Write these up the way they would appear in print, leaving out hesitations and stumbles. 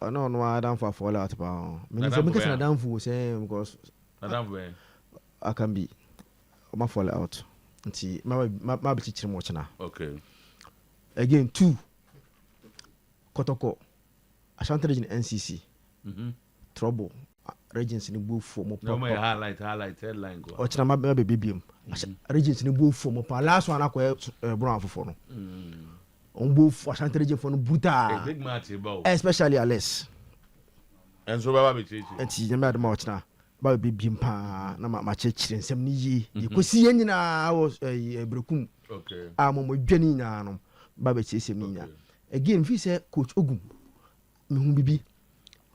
Ɔne ɔno ara adamfo a fall out paa. Menim sɛ meka sɛ n'adamfo o sɛ because N'adamfo bɛn? Akanbi ɔma fall out nti ma ma bɛkyekyere mu ɔkyena. Okay. Again two Kɔtɔkɔ Ashanti Region NCC mm -hmm. Trouble regions ni bu afu ɔmo pa. Ɔmo yɛ highlight highlight headline ko. Ɔkyena ma bɛ bɛ biem. Regions ni bu afu ɔmo pa. Last one akɔ ɛ brown afofo no. Ɔmo bu afu Ashanti region fo no brutal. Big match ba o. Especially Alex. Ɛnso bɛba bɛ kyerɛkyerɛ. Nti nyame adom a ɔkyena ba bɛ biem paa na ma kyerɛkyerɛ nsɛm no yie. Deɛ kɔsi yɛn nyinaa wɔ ɛyi Berekum a mo mo dwa ne nyinaa no ba bɛ kyerɛkyerɛ mu nyinaa. Again fi sɛ coach Ogum mehu bibi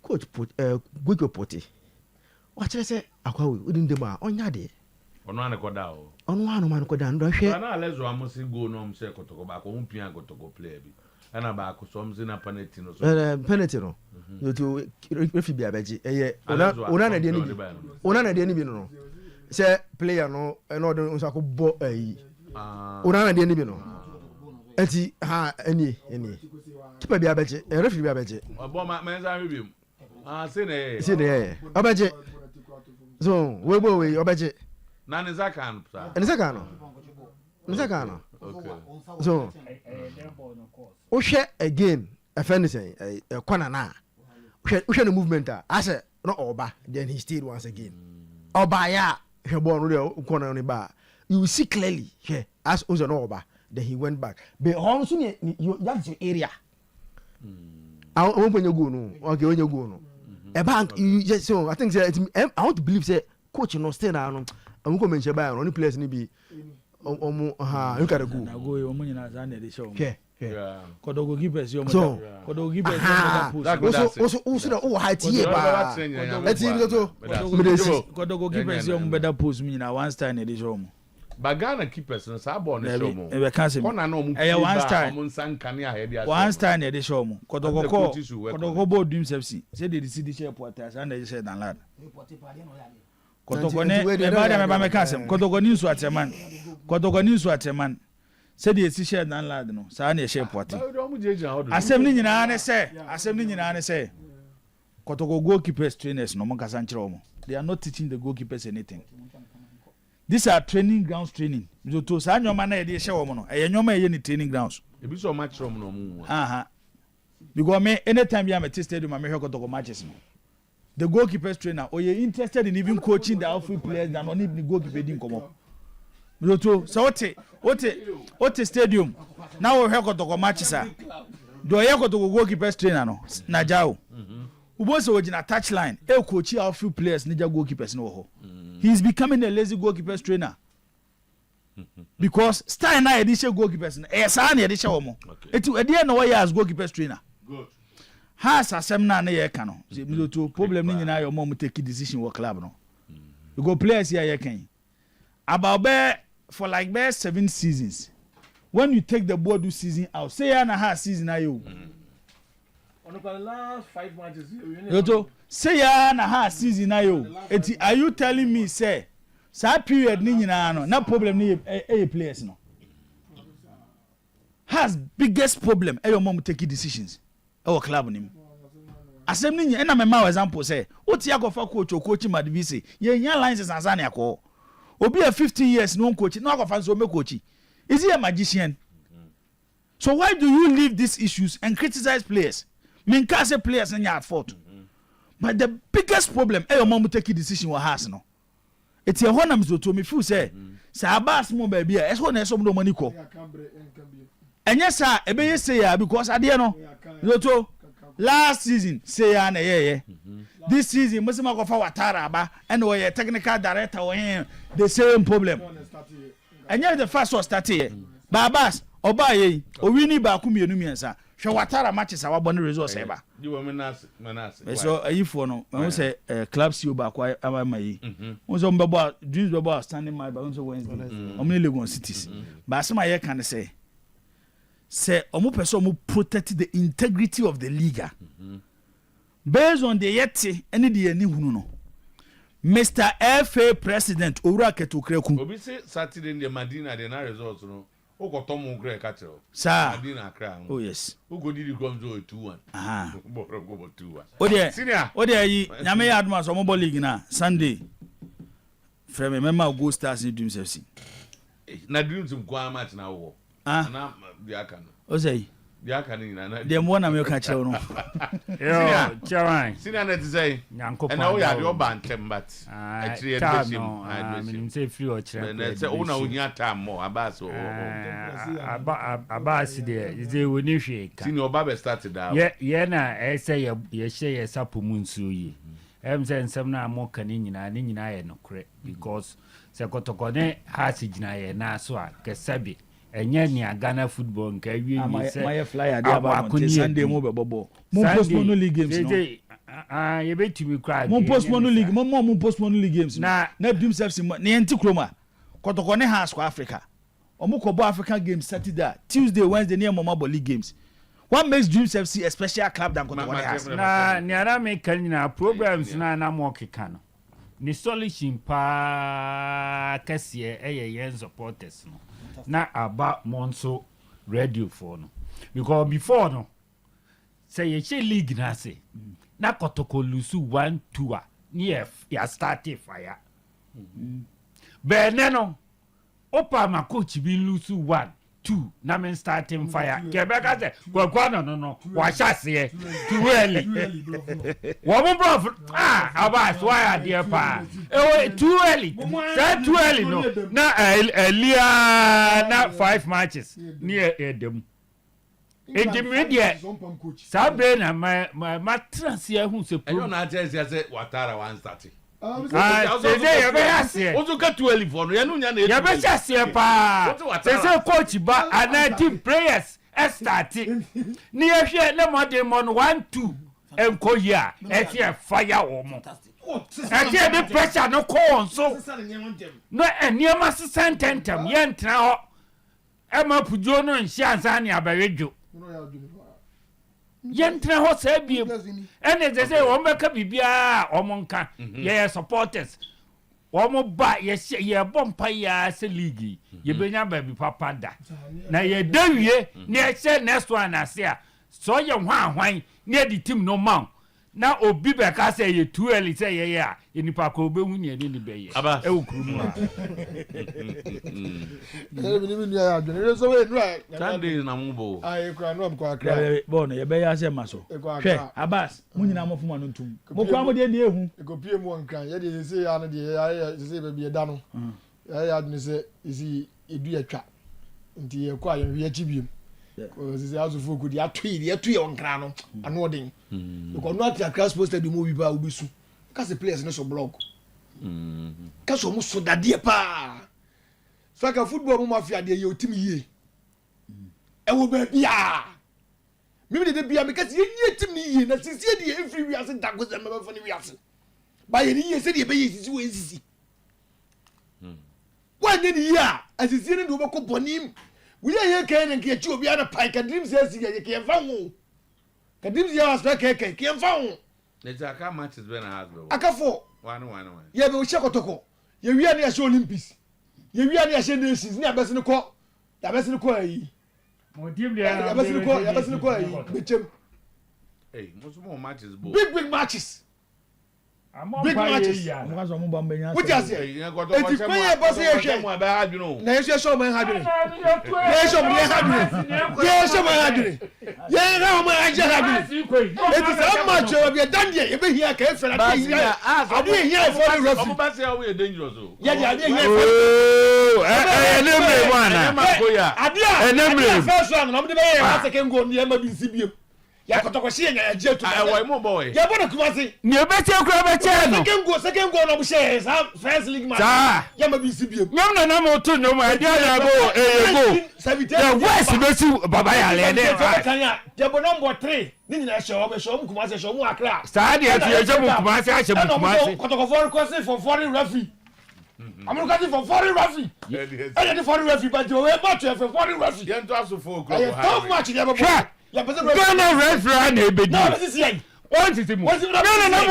coach po ɛɛ Gojo Pote wakyerɛ sɛ akwa wei wodi ne dɛm a ɔnyɛ adeɛ. Ɔno ara na ɛkɔda hɔ. Ɔno ara na ɔma no kɔda no hwɛ. Ba na Alexo ɔmo se goal na ɔmo hyɛ kɔtɔkɔ baako ɔmo pia kɔtɔkɔ player bi ɛna baako so ɔmo se na penalty no so. Ɛɛ penalty no nti refi bi abɛgye ɛyɛ ona ona na ɛdeɛ no bi ona na ɛdeɛ no bi no no sɛ player no ɛna ɔde nsa akɔ bɔ ɛyi ona na ɛdeɛ no bi no ɛnti ha ɛnie ɛnie keeper bi abɛgye ɛɛ refi bi abɛgye. Ɔbɔ ma mɛ nsa ahwɛ bi mu. Ah, se na ɛyɛ. Se na ɛyɛ. Ɔbɛgye. So, wei bɔ wei, ɔbɛgye. Na ne nsa kan no saa. Ne nsa kan no. Ne nsa kan no. Okay. So, wohwɛ again, ɛfɛ ne sɛn, ɛkɔ na na. Wohwɛ wohwɛ ne movement a, asɛ na ɔba, then he stayed once again. Ɔba ya, hwɛ bɔɔl no deɛ kɔ na ne ba. You see clearly, hwɛ, as ɔsɛ na ɔba, then he went back. But hɔ nso ne, that's your area. Àwọn pɛ nye goal no, okay, onye goal no. Ɛba you just so I think say I want to believe say coach no still na no ɔmo kɔ mɛnhyɛ báyìí no ɔne players ni bi ɔmo ha look at the goal. Na goal yi ɔmo nyinaa saa na ɛde hyɛ ɔmo. Hwɛ hwɛ. Kɔdɔ goalkeepers yi ɔmo So da kɔdɔ goalkeepers yi ɔmo da post. Woso woso woso na wowɔ height yie paa ɛti mi toto mi de si. Kɔdɔ goalkeepers yi ɔmo bɛ da post mu nyinaa one style na ɛde hyɛ ɔmo. But Ghana keepers no saa bɔɔl no hyɛ Dabi, ɔmo. mebɛka asɛm bi. Corner na ɔmo Ɛyɛ pie one ba a style. ɔmo nsa nka ne ahɛ de ahyɛ One ɔmo. style na yɛde hyɛ ɔmo. That's the Kɔtɔkɔ kɔɔ coaches should work on Kɔtɔkɔ it. bɔɔ Dreams FC. Sɛdeɛ yɛde si de hyɛɛ Poatai saa na yɛde hyɛɛ Danlad. Nti Kɔtɔkɔ ne nti wei deɛ meba na deɛ yɛ meba adeɛ mɛka asɛm. ɛɛ. Kɔtɔkɔ ne Nsuatreman. Kɔtɔkɔ ne Nsuatreman. Sɛdeɛ yɛsi hyɛɛ Danlad no saa na yɛhyɛɛ Poatai. But ɔmo gyinagyina hɔ dodo. Asɛm no nyinaa ne sɛ asɛm no nyinaa ne sɛ Kɔtɔkɔ goalkeepers trainers no ɔmo nkasa nkyerɛ wɔn. They are not teaching the goalkeepers anything. These are training grounds training. Nso saa nneɛma na yɛde hyɛ wɔn no, ɛyɛ nneɛma a ɛyɛ ne training grounds. Ebi sɛ ɔmo akyerɛ ɔmo na ɔmo hu a. Aha. Because me anytime bi a mete stadium a mehwɛ Kɔtɔkɔ matches no, the goalkeepers trainer ɔyɛ interested in even coaching the outfield players than ɔne ne goalkeeper di nkɔmɔ. Nso sɛ wote wote wote stadium na wɔhwɛ Kɔtɔkɔ matches a, deɛ ɔyɛ Kɔtɔkɔ goalkeepers trainer no, Nagya o. Wobɛhu sɛ ɔgyina touch line ɛrekɔkyi outfield players ne gya goalkeepers no wɔ hɔ. He is becoming a lazy goalkeepers trainer because style na yɛde hyɛ goalkeepers no ɛyɛ saa na yɛde hyɛ wɔn. Eti ɛdeɛ na wɔyɛ as goalkeepers trainer. Haas asɛm no a ne yɛreka no, mm problem no nyinaa yɛ wɔn a wɔn take decision wɔ club no. Because players yi a yɛka yi, about bɛɛ for like bɛɛ seven seasons when you take the Boadu season out, say ya na Haas season ayɛ o. Toto say ya na ha season ayɛ o. Eti are you telling me say saa period ni nyinaa no na problem ni yɛ ɛyɛ players no? Hearts biggest problem ɛyɛ ɔmo a ɔmo take decisions ɛwɔ club no mu. Asɛm no nyɛ ɛna mɛma wo example sɛ wote akɔfa coach o coach Madivise yɛhia license ansa ne akɔ hɔ. Obi a 15 years no coach na wakɔfa nso ɔmɛ coach. Is he a magician? So why do you leave these issues and criticize players? Menka sɛ players no nyɛ at fault. But the biggest problem ɛyɛ ɔmo a ɔmo take decision wɔ Hearts no. Eti ɛhɔ na Mr. Otuo me feel sɛ sɛ aba asem wɔ baabi a ɛsɛ hɔ na ɛsɛ ɔmo de ɔmo ani kɔ. Ɛnyɛ saa ɛbɛyɛ sei a because adeɛ no Mr. Otuo last season sei a na ɛyɛɛyɛ. This season mo sɛ mo akɔfa Watara aba ɛna ɔyɛ technical director wɔ he the same problem. Ɛnyɛ the first ɔstarteɛ. Baabas ɔbaa yɛ yi owini baako mmienu mmiɛnsa hwɛ Watara matches a wabɔ ne results ɛba. Mesɛ ayifoɔ no mahu sɛ club CEO baako ama yi hu sɛ ɔmbɛbɔ Dreams bɛbɔ outstanding match baako sɛ Wednesday ɔmo ne Legon Cities baasɛm a yɛka ne sɛ sɛ ɔmo pɛ sɛ ɔmo protect the integrity of the league a based on deɛ yɛte ne deɛ yɛni hunu no Mr. FA President Owura Kurt Okraku Obi se Saturday deɛ Madina deɛ na results no. Wokɔtɔ mo kora ɛka kyerɛ wo. Saa. Madina Accra ho. Oh yes. Wokɔdidi kɔm sɛ ɔyɛ 2-1. Aha. Bɔɔlɔ kɔbɔ 2-1. Wodeɛ Senior. wodeɛ ayi Nyame yɛ adom a sɛ ɔmo bɔ league no a Sunday frɛ me mɛma wo Gold Stars ne Dreams FC. Na Dreams nko ara match na wowɔ? Ah. Anaa deɛ aka no? Ɔsɛ yi. Deɛ aka no nyinaa na. Deɛ mowɔ na meka kyerɛ wo no. Yo, chairman. Senior na ɛte sɛn? Nyankopɔn Ɛnna woyɛ ada adeɛ wo. ɔba ntɛm but akyire yɛde Time bɛhyɛ mu. no, Ah, yɛde ah, bɛhyɛ menim mu. sɛ ɛfiri ɔkyerɛ Na kɔ sɛ yɛde wo na bɛhyɛ mu. wohia time mɔ abaase wɔ hɔ. Ah, aba abaase deɛ sɛ wɔni hwee ka. Senior ɔba bɛ start daa. Yɛ yɛ na ɛyɛ sɛ yɛ yɛhyɛ yɛ sapo mu nsuo yie. Ɛm sɛ nsɛm no a moka ne nyinaa ne nyinaa yɛ nokorɛ because sɛ Kɔtɔkɔ ne Hearts gyina yɛn nan so a kɛsɛbe ɛnyɛ nea Ghana football nka awie Ah, wie mayɛ sɛ mayɛ flyer de aba abaako abɔnten ne Sunday adu. mo bɛbɔ bɔɔl. Mo Sunday postpone no league games no. seesei ah, yɛbɛtumi koraa Mo nka yɛnyɛ postpone no ne league saa. mo mo mo postpone no league games no. Na Na Dreams FC mo ne yɛn ti kurom a Kɔtɔkɔ ne Hearts kɔ Africa. Ɔmo kɔ bɔ African games Saturday a Tuesday Wednesday ne yɛ mo ma bɔ league games. What makes Dreams FC a special club than Kɔtɔkɔ ne Hearts? Na nea na meka nyinaa programs no a na mɔkeka no ne solution paa kɛseɛ ɛyɛ yɛn supporters no na aba mo nso radio foɔ no because before no sɛ yɛhyɛ league no ase na Kɔtɔkɔ lose 1-2 a ne yɛ yɛ start fire bɛɛnɛ no wopa ma coach bi lose 1-2 na me starting fire kɛ bɛka sɛ Kwaku ano no wahyɛ aseɛ too early. Wɔn mo brɔfo ah, aba so ayɛ adeɛ paa ɛwɔ too early saa too early no na ɛlia na five matches ne yɛ ɛda mu nti mi deɛ saa bere na ma ma ma tena se ahu sɛ Ɛnyɛ pro ɔna akyerɛ sɛ sɛ Watara wan start. Ah, sese yɛbɛyɛ aseɛ. Woso ka too early fɔ no yɛn no nya na etu. Yɛbɛhyɛ aseɛ paa. Wote Watara. Sese coach ba anaa team players ɛstart ne yɛhwɛ ne mmɔden mmɔ no 1-2 nkɔ yie a ɛte ɛfa ya wɔ mo ɛte yɛde pressure no kɔ wɔn so na nneɛma sesa ntɛntɛm. Yɛntena hɔ ɛma puduo no nhyɛ ansa ne abɛwe dwo. Yɛntena hɔ saa biem ɛne sɛ sɛ wɔn bɛka biribiara a wɔn nka yɛyɛ supporters. Wɔn ba yɛhyɛ yɛbɔ mpa yia sɛ league yi yɛbɛnya baabi papa da na yɛda wie na yɛhyɛ next one ase a sɛ ɔyɛ hwan hwan na yɛde team no ma wo na obi bɛka sɛ yɛ too early sɛ yɛyɛ a nipa koro bɛhu nea ne ne bɛyɛ Aba. ɛwɔ kurom a. Ɛyɛ mi ni mi nua yɛ adwene yɛ sɛ wɔyɛ nura. Sunday na mo bɔ. Ayi kura nura mi kɔ Akra. Dabi bɔɔl no yɛbɛyɛ asɛ ma so. Ekɔ Hwɛ Akra. Abbas mo nyinaa mo foma no ntum. Mo kura mo deɛ deɛ ehu. Ekopie mu wɔ Nkran yɛ deɛ sese yɛ ano deɛ yɛ ayɛ sese baabi yɛ da no yɛ ayɛ adwene sɛ esi edu yɛ twa nti yɛ kɔ a yɛn hwɛ akyi biem sese asofo ko deɛ ato yi deɛ ato yɛ wɔ Nkran no ano ɔden because ɔno ate Accra Sports Stadium obi paa obi su kase players ne so block kase ɔmo so dadeɛ paa saka football mo mafia deɛ yɛ otim yie ɛwɔ baabi a mímu dede bia mi kasi yɛn yie tim ni yie na sisi yɛ deɛ efiri wiase da ko sɛ mɛbɛfa ne wiase ba yɛ ni yie sɛdeɛ ɛbɛyɛ sisi wɔ esisi wɔnyɛ ni yie a asisi ne de wɔbɛkɔ bɔnne mu wòye yɛ kɛn ne nkɛkyi obi ana pae ka dreams yɛ si yɛ kɛ yɛn fa ho ka dreams yɛ asopɛ kɛkɛ kɛ yɛn fa ho. Nti aka matches bɛ na Hearts bɛ wɔ. Aka fɔ. One one one. Yɛ bɛ hyɛ Kɔtɔkɔ yɛ wia ne yɛ hyɛ Olympics yɛ wia ne yɛ hyɛ Nations ne yabɛsi ne kɔ yabɛsi ne kɔ ayi yabɛsi ne kɔ ayi Bɛkyɛm. Hey, mo nso mo matches bo. Big big matches, big matches. Ɔmo ka sɛ ɔmo ba mbɛnya. Wote aseɛ eti kwan yɛ bɔ sɛ yɛhwɛ Mo abɛ adwene o. Na yɛsɛ yɛsɛ ɔmo ɛha adwene yɛsɛ ɔmo yɛ ha adwene yɛsɛ ɔmo ɛha adwene yɛn ha ɔmo ɛha ha adwene eti saa match yɛ bi ɛdan deɛ yɛbɛ hia kɛ efɛ adeɛ hia adeɛ hia efɔ ne referee. Ɔmo ba se ɔmo yɛ dangerous o. Yɛ de adeɛ hia efɔ. Ooo, ɛyɛ ne mmerɛ mu ana? Ɛnɛ ma ko ya. Adeɛ a Ɛnɛ mmerɛ adeɛ a mu. first round na ɔmo de bɛyɛ yɛ wa second goal ni yɛn ma bi nsi biem yɛ akɔtɔkɔsi yɛ nya yɛ gye etu. Ɛwɔ emu bɔ wɔ yi. Yɛ bɔ ne Kumasi. Nea ɛbɛkyɛ kora bɛkyɛ no. Second goal na ɔmo hyɛ yɛ saa first league match. Saa. Yɛ ma bi nsi biem. Nyom na nam to nnwom a ɛdeɛ na go ɛyɛ go the west bɛsi Baba Yaleɛ ne yɛbɔ number three ne nyinaa hyɛ ɔmo hyɛ ɔmo Kumasi hyɛ ɔmo Akra. Saa deɛ to yɛhyɛ mu Kumase ahyɛ mu Kumase. Ɛna ɔmo sɛ Kɔtɔkɔfɔ request for foreign referee, ɔmo request for foreign referee ɛna de foreign referee ba nti ɔyɛ match yɛ fɛ foreign referee. Yɛn to asofo okuro. Ɛyɛ tough match yɛ bɛ bɔ. Hwɛ, Ghana referee a na Na ɛbɛdi ɔbɛ sisi yɛn. wɔn tete mu Wɔn si Ghana na.